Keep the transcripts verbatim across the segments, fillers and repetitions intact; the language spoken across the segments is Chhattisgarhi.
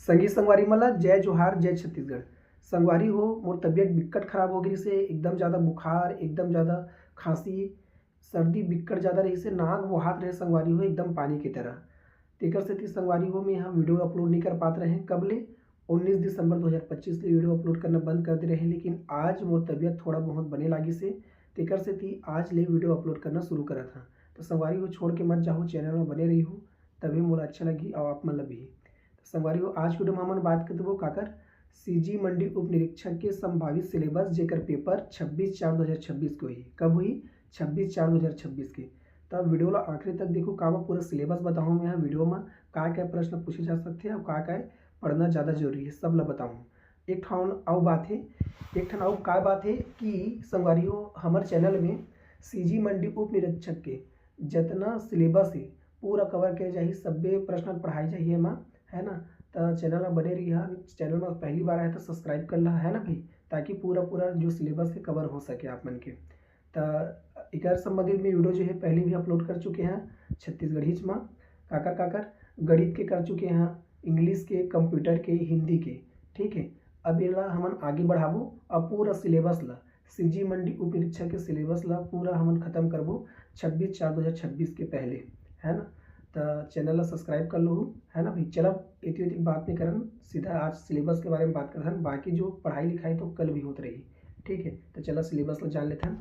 संगी संगवारी मन ला जय जोहार, जय छत्तीसगढ़। संगवारी हो, मोर तबीयत बिक्कट खराब हो गिस हे, एकदम ज़्यादा बुखार, एकदम ज़्यादा खांसी, सर्दी बिक्कट ज़्यादा रहिस हे, नाक बोहात रहे संगवारी हो, एकदम पानी की तरह। तेकर सेती संगवारी हो, मैं यहाँ वीडियो अपलोड नहीं कर पात रहे। कब ले? उन्नीस दिसंबर दो हज़ार पच्चीस ले वीडियो अपलोड करना बंद कर दे रहे, लेकिन आज मोर तबीयत थोड़ा बहुत बने लागिस हे, तेकर सेती आज ले वीडियो अपलोड करना शुरू करत हँव। तो संगवारी हो, छोड़ के मत जाहू, चैनल में बने रहिहू, तभी मोला अच्छा लगही और आप मन ला भी। तो संगवारी हो, आज वीडियो में हमन बात करबो काकर, सीजी मंडी उप निरीक्षक के संभावित सिलेबस, जेकर पेपर छब्बीस चार दो हज़ार छब्बीस के होही। कब होही? छब्बीस चार दो हज़ार छब्बीस के। तो वीडियो ला आखिरी तक देखो, का मैं पूरा सिलेबस बताऊँ मैं यहाँ वीडियो में, का क्या प्रश्न पूछे जा सकते हैं और का क्या पढ़ना ज़्यादा जरूरी है, सब ला बताऊँ। एक ठन अउ बात है, एक ठन अउ का बात है कि संगवारी हो, हमर चैनल में सीजी मंडी उप निरीक्षक के जतना सिलेबस है, पूरा कवर किया जाही, सब्बे प्रश्न पढ़ाए जाही एमा, है ना। तो चैनल में बने रहिहा, चैनल में पहली बार आए तो सब्सक्राइब कर ला, है ना भाई, ताकि पूरा पूरा जो सिलेबस है कवर हो सके आप मन के। तो एकर संबंधित में वीडियो जो है पहले भी अपलोड कर चुके हैं छत्तीसगढ़ीच में, काकर काकर गणित के कर चुके हैं, इंग्लिश के, कंप्यूटर के, हिंदी के, ठीक है। अब एला हमन आगे बढ़ाबो और पूरा सिलेबस ला, सीजी मंडी उप निरीक्षक के सिलेबस ला पूरा हमन खत्म करबो छब्बीस चार दो हज़ार छब्बीस के पहले, है ना। तो चैनल ला सब्सक्राइब कर लो, है ना भाई। चला एती ओती बात नहीं करन, सीधा आज सिलेबस के बारे में बात करथन। बाकी जो पढ़ाई लिखाई तो कल भी होत रही, ठीक है। तो चला सिलेबस ला जान लेथन।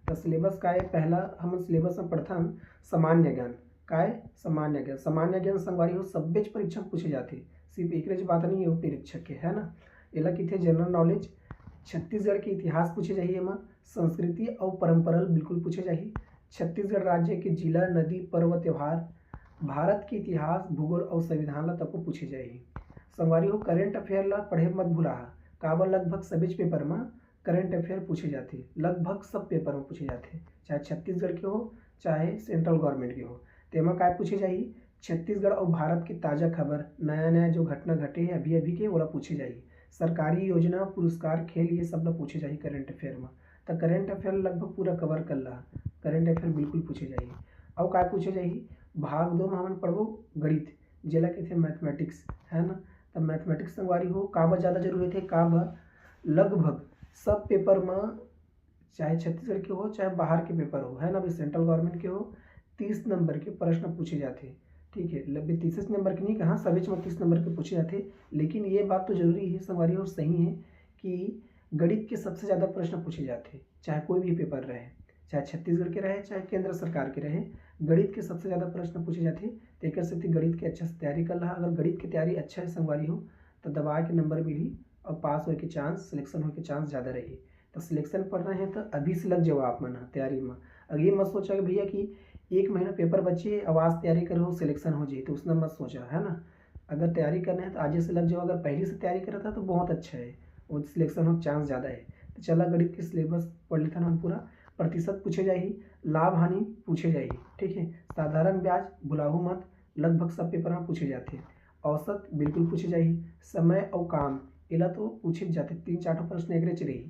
तो सिलेबस का है, पहला हमन सिलेबस में पढ़थन सामान्य ज्ञान। काय? सामान्य ज्ञान। सामान्य ज्ञान संगवारी हो सब्बेच परीक्षा में पूछे जाथे, सिर्फ एकरेच बात नहीं है उप निरीक्षक के, है ना। एला किथे जनरल नॉलेज। छत्तीसगढ़ के इतिहास पूछे जाही एमा, संस्कृति अउ परंपरा ल बिल्कुल पूछे जाही। छत्तीसगढ़ राज्य के जिला, नदी, पर्व, त्योहार, भारत के इतिहास, भूगोल अउ संविधान ला तको पूछे जाही। संगवारी हो, करंट अफेयर ला पढ़े मत भुलाहा, काबर लगभग सब्बेच पेपर म करंट अफेयर पूछे जाथे, लगभग सब पेपर में पूछे जाथे, चाहे छत्तीसगढ़ के हो, चाहे सेंट्रल गवर्नमेंट के हो। तेमा काय पूछे जाही? छत्तीसगढ़ अउ भारत के ताजा खबर, नया नया जो घटना घटे हे अभी अभी के, ओला पूछे जाही। सरकारी योजना, पुरस्कार, खेल, ये सब ला पूछे जाही करंट अफेयर में। तो करंट अफेयर लगभग पूरा कवर कर ला, करंट अफेयर बिल्कुल पूछे जाही। अउ काय पूछे जाही? भाग दो में हमन पढ़बो गणित, जेला कहिथे मैथमेटिक्स, है ना। तो मैथमेटिक्स संगवारी हो काबर ज़्यादा जरूरी थे, काबर लगभग सब पेपर में, चाहे छत्तीसगढ़ के हो चाहे बाहर के पेपर हो, है ना भाई, सेंट्रल गवर्नमेंट के हो, तीस नंबर के प्रश्न पूछे जाते, ठीक है। लगभग तीस नंबर के नहीं कहा, सभी में तीस नंबर के पूछे जाते। लेकिन ये बात तो जरूरी है संगवारी और सही है कि गणित के सबसे ज़्यादा प्रश्न पूछे जाते, चाहे कोई भी पेपर रहे, चाहे छत्तीसगढ़ के रहे, चाहे केंद्र सरकार के रहे, गणित के सबसे ज़्यादा प्रश्न पूछे जाते। तो एक सेती गणित के अच्छा से तैयारी कर ला। अगर गणित की तैयारी अच्छा है संगवारी हो, तो दबा के नंबर मिली और पास होए के चांस, सिलेक्शन होए के चांस ज़्यादा रही। तो सिलेक्शन पढ़ना है तो अभी से लग जाओ आप मन ह तैयारी में। अब ये मत सोचा कि भैया कि एक महीना पेपर बचे, अब आज तैयारी करो, सिलेक्शन हो जाए, तो उसने मत सोचा, है ना। अगर तैयारी करना है तो आज से लग जाओ। अगर पहले से तैयारी करा था तो बहुत अच्छा है, वो सिलेक्शन हो चांस ज़्यादा है। तो चला गणित के सिलेबस पढ़ लेथन हम पूरा। प्रतिशत पूछे जाही, लाभ हानि पूछे जाही, ठीक है। साधारण ब्याज भुलाहू मत, लगभग सब पेपर में पूछे जाते। औसत बिल्कुल पूछे जाही, समय अउ काम, एला तो पूछे जाते, तीन चार ठो प्रश्न एकरेच रही।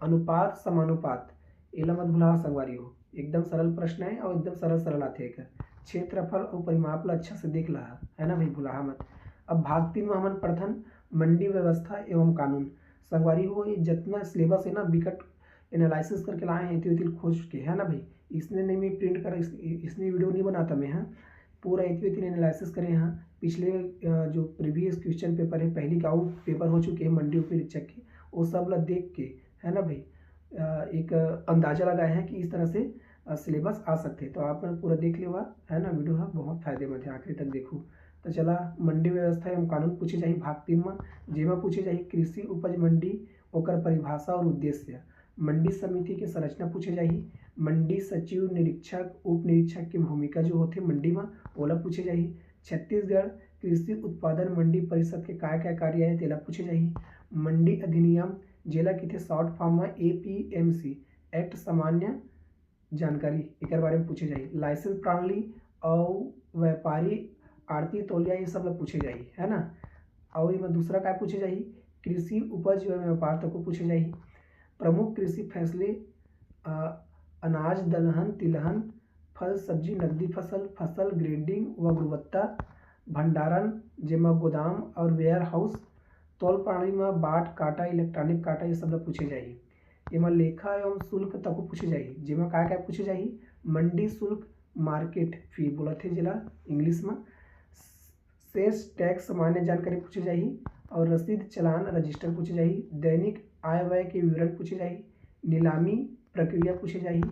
अनुपात समानुपात, एला मत भुला संगवारी हो, एकदम सरल प्रश्न है और एकदम सरल सरल आथे एकर। क्षेत्रफल और परिमाप ला अच्छा से देख ला, है ना भाई, भुलाहा मत। अब भाग तीन में हमन पढ़थन मंडी व्यवस्था एवं कानून। संगवारी हो, ये जितना सिलेबस है ना, बिकट एनालिसिस करके लाए हैं, एती ओती खोज के, है ना भाई। इसने नहीं मैं प्रिंट कर, इस, इसने वीडियो नहीं बनाता मैं, हाँ, पूरा एती ओती एनालिसिस करे हैं। पिछले जो प्रीवियस क्वेश्चन पेपर है, पहले के आउट पेपर हो चुके हैं मंडी उप निरीक्षक के, वो सब ला देख के, है ना भाई, एक अंदाजा लगाए हैं कि इस तरह से सिलेबस आ सकते हैं। तो आप मन पूरा देख लेवा, है ना, वीडियो है बहुत फायदेमंद है, आखिरी तक देखो। तो चला, मंडी व्यवस्था एवं कानून पूछे जाही भाग तीन में, जेमा पूछे जाही कृषि उपज मंडी, ओकर परिभाषा और उद्देश्य, मंडी समिति के संरचना पूछे जाही, मंडी सचिव, निरीक्षक, उप निरीक्षक के भूमिका जो होथे मंडी में, ओला पूछे जाही। छत्तीसगढ़ कृषि उत्पादन मंडी परिषद के काय काय कार्य आय, तेला पूछे जाही। मंडी अधिनियम, जेला किथे शॉर्ट फॉर्म में एपीएमसी एक्ट, सामान्य जानकारी एकर बारे में पूछे जाही। लाइसेंस प्रणाली अउ व्यापारी, आड़ती, तौलिया, ये सब ला पूछे जाही, है ना। अउ एमा दूसरा काय पूछे जाही? कृषि उपज एवं व्यापार तको पूछे जाही। प्रमुख कृषि फैसले, अ, अनाज, दलहन, तिलहन, फल, सब्जी, नकदी फसल, फसल ग्रेडिंग व गुणवत्ता, भंडारण, जेमा गोदाम और वेयर हाउस, तौल प्रणाली में बाट काटा, इलेक्ट्रॉनिक काटा, ये सब ला पूछे जाही। एमा लेखा एवं शुल्क तको पूछे जाही, जेमा काय काय पूछे जाही? मंडी शुल्क, मार्केट फी बोलत हे जेला इंग्लिश में, सेस टैक्स, सामान्य जानकारी पूछे जाही, और रसीद, चालान, रजिस्टर पूछे जाही, दैनिक आय व्यय के विवरण पूछे जाही, नीलामी प्रक्रिया पूछे जाही।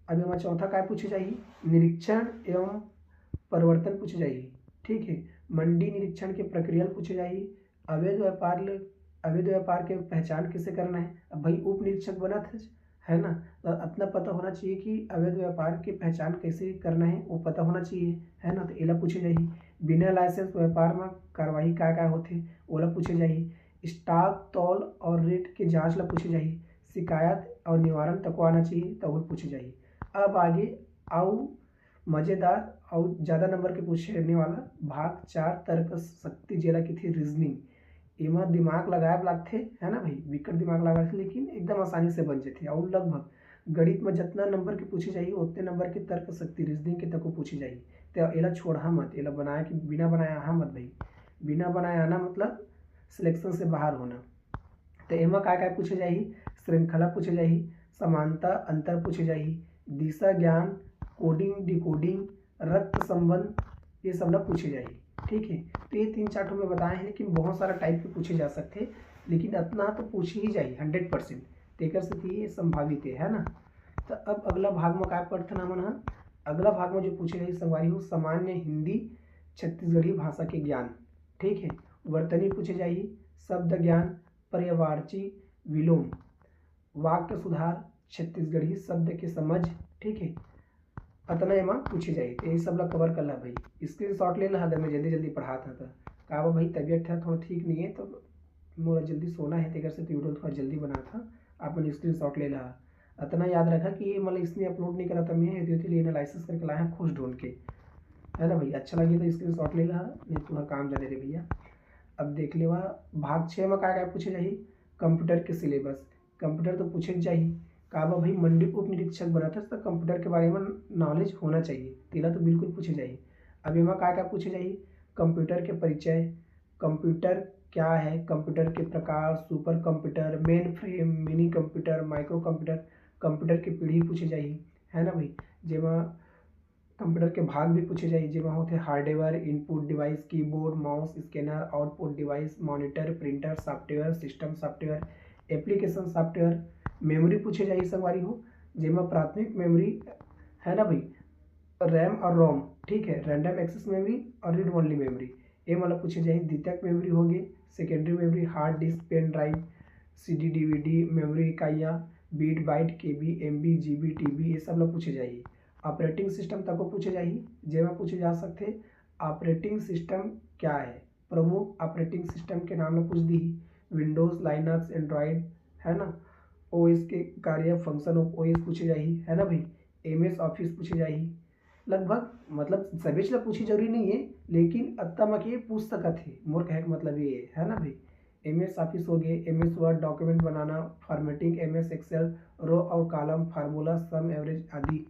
अब एमा चौथा काय पूछे जाही? निरीक्षण एवं प्रवर्तन पूछे जाही। ठीक है, मंडी निरीक्षण के प्रक्रिया ल पूछे जाही, अवैध व्यापार ले, अवैध व्यापार के पहचान कैसे करना है। अब भाई उप निरीक्षक बनत है, है ना, तो अतना पता होना चाहिए कि अवैध व्यापार के पहचान कैसे करना है, वो पता होना चाहिए, है ना। तो एला पूछे जाही। बिना लाइसेंस व्यापार में कार्रवाई का का होथे, ओला पूछे जाही। स्टॉक, तौल और रेट के जांच ला पूछे जाही। शिकायत और निवारण तको आना चाहिए, तो ओला पूछे जाही। अब आगे आऊ मजेदार और ज्यादा नंबर के पूछने वाला भाग चार, तर्क शक्ति, जेला कथे रीजनिंग। एमा दिमाग लगाए ला लगथे, है ना भाई, बिकट दिमाग लगाए ला लगथे, लेकिन एकदम आसानी से बन जथे। और लगभग गणित में जितना नंबर के पूछे जाही, उतने नंबर के तर्क शक्ति, रीजनिंग के तको पूछे जाही। तो एला छोड़हा मत, एला बनाए के, बिना बनाए आहा मत भाई। बिना बनाए आना मतलब सिलेक्शन से बाहर होना। तो एमा काय काय पूछे जाही? श्रृंखला पूछे जाही, समानता, अंतर पूछे जाही, दिशा ज्ञान, कोडिंग, डिकोडिंग, रक्त संबंध, ये सब ला पूछे जाही। ठीक है, तो ये तीन चार ठो मैं बताए हैं, लेकिन बहुत सारा टाइप के पूछे जा सकते हैं, लेकिन इतना तो पूछ ही जाही हंड्रेड परसेंट। तेकर से तो ये संभावित है, है ना। तो अब अगला भाग में काय पढ़थन हमन ह? अगला भाग में जो पूछे जाही संगवारी हो, सामान्य हिंदी छत्तीसगढ़ी भाषा के ज्ञान। ठीक है, वर्तनी पूछे जाही, शब्द ज्ञान, पर्यायवाची विलोम, वाक्य सुधार, छत्तीसगढ़ी शब्द के समझ। ठीक है, अतना एमा पूछे जाही। तो ये सब ला कवर कर ला भाई, स्क्रीनशॉट ले ला। अगर मैं जल्दी जल्दी पढ़ात हूँ तो का बा भाई, तबीयत है थोड़ा ठीक नहीं है, तो मोला जल्दी सोना है, तेकर से तो वीडियो थोड़ा जल्दी बनात हूँ। आप मन स्क्रीनशॉट ले ला। अतना याद रखा कि ये मतलब इसने अपलोड नहीं करा था मैं, ये लिए एनालिसिस करके लाया खुश ढूंढ के, है ना भाई। अच्छा लगे तो स्क्रीनशॉट ले ला, नहीं तुम्हारा काम जाने रे भैया। अब देख लेवा, भाग छः में का का पूछे जाही? कंप्यूटर के सिलेबस। कंप्यूटर तो पूछे जाही। का बा भाई, मंडी उप निरीक्षक बनत हस, तो कंप्यूटर के बारे में नॉलेज होना चाहिए, तेला तो बिल्कुल पूछे जाही। अब एमा का का पूछे जाही? कंप्यूटर के परिचय, कंप्यूटर क्या है, कंप्यूटर के प्रकार, super computer, main frame, mini computer, micro computer, computer के पीढ़ी पूछे जाही, है ना भाई। जेमा कंप्यूटर के भाग भी पूछे जाही, जेमा होथे hardware, input device, keyboard, mouse, scanner, output device, monitor, printer, software, system software, application software. Memory पूछे जाही संगवारी हो, जेमा प्राथमिक मेमोरी, है ना भाई, रैम और रोम, ठीक है, रैंडम एक्सेस मेमोरी और रीड ओनली मेमोरी, ये मतलब पूछे जाही। द्वितीयक मेमोरी हो गए, secondary memory, hard disk, pen drive, C D, D V D, memory इकाइयाँ, बीट, बाइट, के बी, एम बी, जी बी, टी बी, ये सब ला पूछे जाही। ऑपरेटिंग सिस्टम तको पूछे जाही, जेमा पूछे जा सकथे, ऑपरेटिंग सिस्टम क्या है? प्रमुख ऑपरेटिंग सिस्टम के नाम ला पूछ दिही, विंडोज, लाइनक्स, एंड्रॉयड, है ना, ओ एस के कार्य, फंक्शन ऑफ ओ एस पूछे जाही, है ना भाई, एम एस ऑफिस पूछे जाही। लगभग मतलब सभी ला पूछे जरूरी नहीं है, लेकिन अत्ता मा के पूछ सकत हे, मोर कहे के मतलब ये है, है ना भाई। एम एस ऑफिस हो गए, एम एस वर्ड डॉक्यूमेंट बनाना, formatting, M S Excel, row और कॉलम, फार्मूला, सम, एवरेज आदि।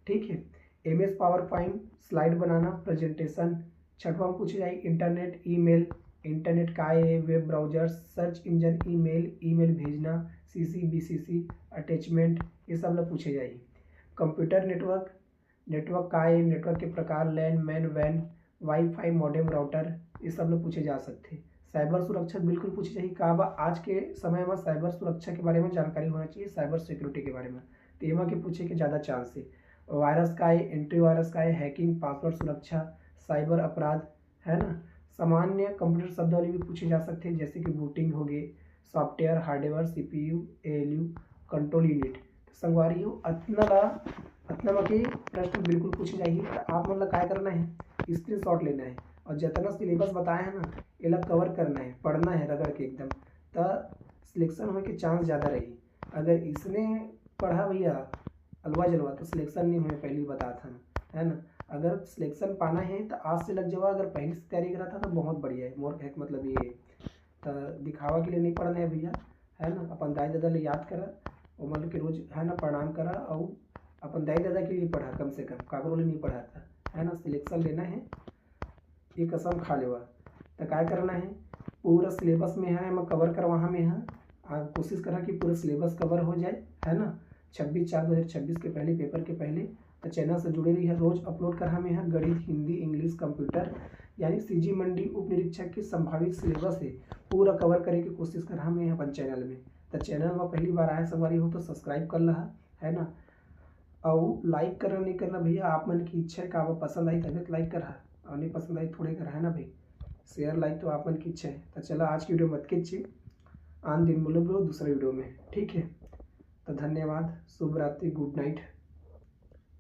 ठीक है, M S PowerPoint, slide बनाना, प्रेजेंटेशन। छठवां पूछे जाए इंटरनेट, ईमेल, इंटरनेट का है, web browser, search engine, email, email भेजना, सी सी, बी सी सी, अटैचमेंट, ये सब ला पूछे जाए। कंप्यूटर नेटवर्क, नेटवर्क का है, नेटवर्क के प्रकार, लैन, मैन, वैन, वाईफाई, मॉडेम, राउटर, ये सब ला पूछे जा सकथे। साइबर सुरक्षा बिल्कुल पूछे जाही, का बा आज के समय में साइबर सुरक्षा के बारे में जानकारी होना चाहिए, साइबर सिक्योरिटी के बारे में, तो एमा के पूछे के ज़्यादा चांस है। वायरस का है, एंटीवायरस का है, हैकिंग, पासवर्ड सुरक्षा, साइबर अपराध, है ना। सामान्य कंप्यूटर शब्दावली भी पूछे जा सकते हैं, जैसे कि बूटिंग हो गए, software, hardware, C P U, A L U, control unit. तो संगवारी हो, अतना ला, अतना मा के प्रश्न बिल्कुल पूछे जाही। तो आप मन ला काय करना है, स्क्रीनशॉट लेना है और जितना सिलेबस बताया है ना, एला कवर करना है, पढ़ना है रगड़ के एकदम, तो सिलेक्शन होए के चांस ज़्यादा रही। अगर इसने पढ़ा भैया अलवा जलवा, तो सिलेक्शन नहीं होए, पहली बता था, है ना। अगर सिलेक्शन पाना है तो आज से लग जावा, अगर पहले से तैयारी करा था तो बहुत बढ़िया है। मोर कहे के मतलब ये है, तो दिखावा के लिए नहीं पढ़ना है भैया, है ना। अपन दाई दादा ले याद करा, वो मतलब कि रोज, है ना, प्रणाम करा और अपन दाई दादा के लिए पढ़ा, कम से कम काकरो ले नहीं पढ़ा था, है ना। सिलेक्शन लेना है, ये कसम खा लेवा। त काय करना है, पूरा सिलेबस में है, एमा कवर करवाहा में है। आ, कोशिश करा कि पूरा सिलेबस कवर हो जाए, है ना। छब्बीस चार दो हज़ार छब्बीस के पहले, पेपर के पहले। त चैनल से जुड़े रहिए, रोज अपलोड करहा में है गणित, हिंदी, इंग्लिश, कंप्यूटर, यानी सीजी मंडी उप निरीक्षक के संभावित सिलेबस है, पूरा कवर करे के कोशिश करहा में अपन चैनल में। त चैनल में पहली बार आए संगवारी हो तो सब्सक्राइब कर लहा, है ना। अउ लाइक करना नहीं करना भैया, आप मन की इच्छा है, का वो पसंद आई तभी तो लाइक करहा, और नहीं पसंद आई थोड़े करहा, है ना भाई। शेयर लाइक तो आप मन की इच्छा है। तो चला, आज की वीडियो मत खींचिए, आन दिन मिलो ब्रो दूसरे वीडियो में, ठीक है। तो धन्यवाद, शुभ रात्रि, गुड नाइट,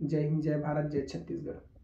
जय हिंद, जय भारत, जय छत्तीसगढ़।